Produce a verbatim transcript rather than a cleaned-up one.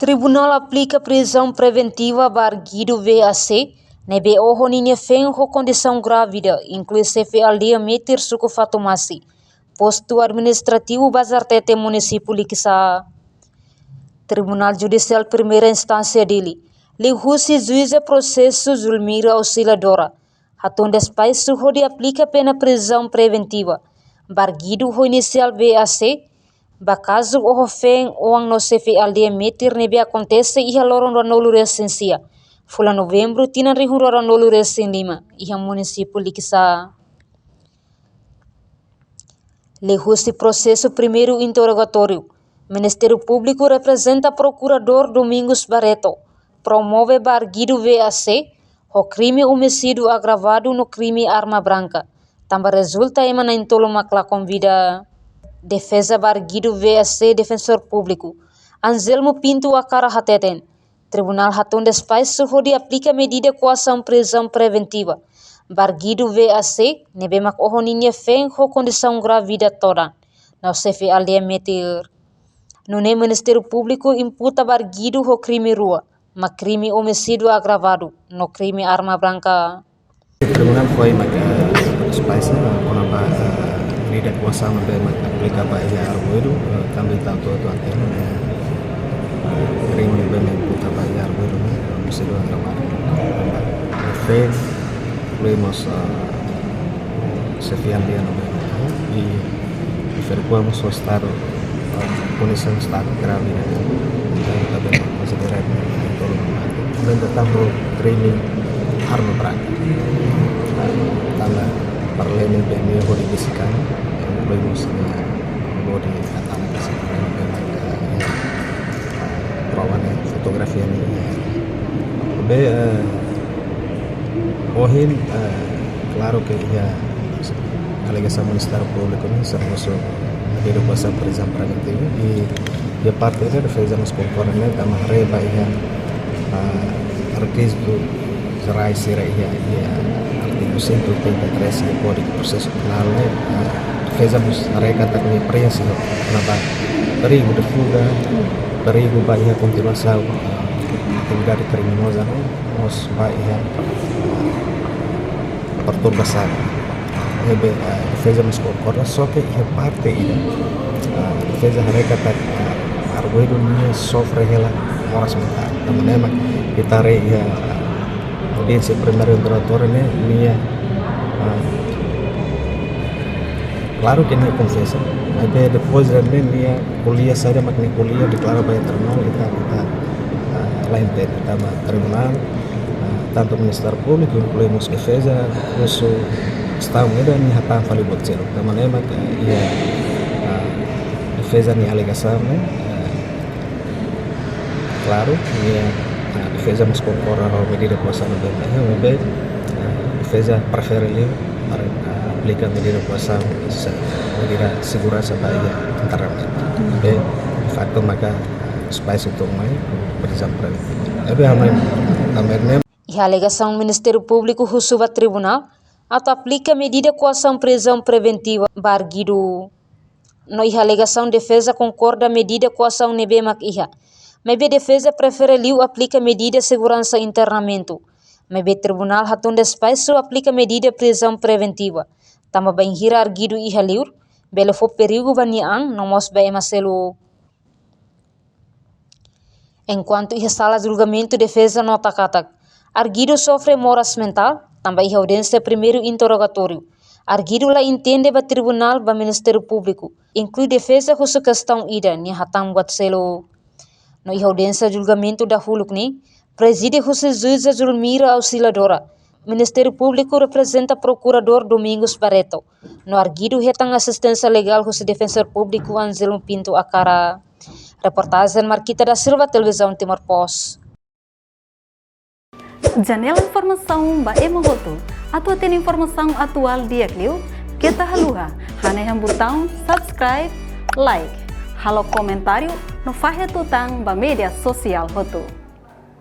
Tribunál aplika prizaun preventiva ba arguidu V A C ne'ebé oho ninia feen ho kondisaun grávida, inklui xefe aldeia Metir, suku Fatumasi, postu administrativu Bazartete, munisípiu Likisá. Tribunál Judisiál Primeira Instánsia Dili, liuhusi juíza prosesu Zulmira Auxiliadora, hatun despaxu hodi aplika pena prizaun preventiva ba arguidu ho inisiál V A C, ba kazu oho feen oan no xefe aldeia Metir ne'ebé akontese iha loron ruanulu-resin-sia, fulan Novembru, tinan rihun rua ruanulu-resin-lima, iha munisípiu Likisá. Liuhusi prosesu primeiru interrogatóriu, Ministériu Públiku reprezenta Prokuradór Domingos Barreto promove ba arguidu V A C ho krime omisídiu agravadu no krime arma branka, tanba rezulta ema na'in-tolu mak la konvida. Defeza ba arguidu V A C, Defensór Públiku Anselmo Pinto Acara hateten, tribunál hatun despaxu hodi aplika medida koasaun prizaun preventiva ba arguidu V A C ne'ebé mak oho ninia feen ho kondisaun grávida todan no xefe aldeia Metir. Nune'e Ministériu Públiku imputa ba arguidu ho krime rua, mak krime omisídiu agravadu no krime arma branka. Tribunál foin maka despaxu kona-ba, eh, medida koasaun ne'ebé maka aplika ba iha arguidu, eh, tanba ita hotu hatene, eh, krime ne'ebé imputa ba iha arguidu ne'e, eh, omisídiu agravadu. Feen, inklui mós, eh, xefe aldeia ne'ebé, eh, i refere kona-ba estadu, eh, kondisaun estadu grave, eh, ita konsidera na'in-tolu mak mate. Tanba ita tau krime arma branka. Tanba para além de ne'e hodi bisikan, eh, hodi mós, eh, hodi hatán katak, eh, prova ne'e, fotografia ne'e, eh, be, eh, ohin, eh, klaru ke iha alegasaun Ministériu Públiku ne'e, serbisu medida koasaun prizaun preventiva, i, i parte ida defeza mós konkorda ne'e, tanba haree ba iha, ah, rekizitu jerais sira iha, iha artigu cento e oitenta e três iha Kódigu Prosesu Penál ne'e, ah, defeza mós haree katak nia prinsípiu, kona-ba perigu de fuga, perigu ba iha kontinuasaun, ah, atividade kriminoza ne'e, mós ba iha perturbasaun. Ne'ebé, eh, defeza mós konkorda, só ke iha parte ida, eh, defeza haree katak, eh, arguidu nia sofre hela moras mentál. Tanba ne'e mak ita haree iha, eh, audiénsia primeiru interrogatóriu ne'e, nia, eh, klaru ke nia konfesa, maibé depois de ne'e nia ko'alia saida mak nia ko'alia, deklara ba iha tribunál, ita, ita, ah, la entende, tanba tribunál, ah, tantu Ministériu Públiku, inklui mós defeza, husu kestaun ida nia hatán fali buat seluk. Tanba ne'e mak, ah, iha, ah, defeza nia alegasaun ne'e, ah, klaru, nia, ah, defeza mós konkorda ho medida koasaun ne'ebé, ne'ebé, ah, defeza prefere liu para, ah, aplika medida koasaun, se-, medida seguransa ba iha internamente. Be, faktu maka, ah, space untuk mai, prizaun preventiva. Ne'ebé hamai, hamai nem. Iha alegasaun Ministériu Públiku husu ba tribunál atu aplika medida koasaun prizaun preventiva ba arguidu. No iha alegasaun defeza konkorda medida koasaun ne'ebé mak iha. Maibé defeza prefere liu aplika medida seguransa internamentu. Maibé tribunál hatun despaxu aplika medida prizaun preventiva. Tanba bainhira arguidu iha liur, bele fó perigu ba nia an, no mós ba ema seluk. Enkuantu iha sala julgamentu defeza nota katak arguidu sofre moras mentál, tanba iha audiénsia primeiru interrogatóriu, arguidu la entende ba tribunál ba Ministériu Públiku, inklui defeza husu kestaun ida nia hatán buat seluk. No iha audiénsia julgamentu dahuluk ne'e, prezide husi juíza Zulmira Auxiliadora, Ministériu Públiku reprezenta Prokuradór Domingos Barreto, no arguidu hetan asisténsia legál husi Defensór Públiku Anselmo Pinto Acara. Reportajen Marquita da Silva, Televizaun Timor Post. Janela informasaun ba ema hotu. Atu hatene informasaun atuál di'ak liu, keta haluha hanehan butaun subscribe, like, halo komentáriu, no fahe tutan ba média sosiál hotu.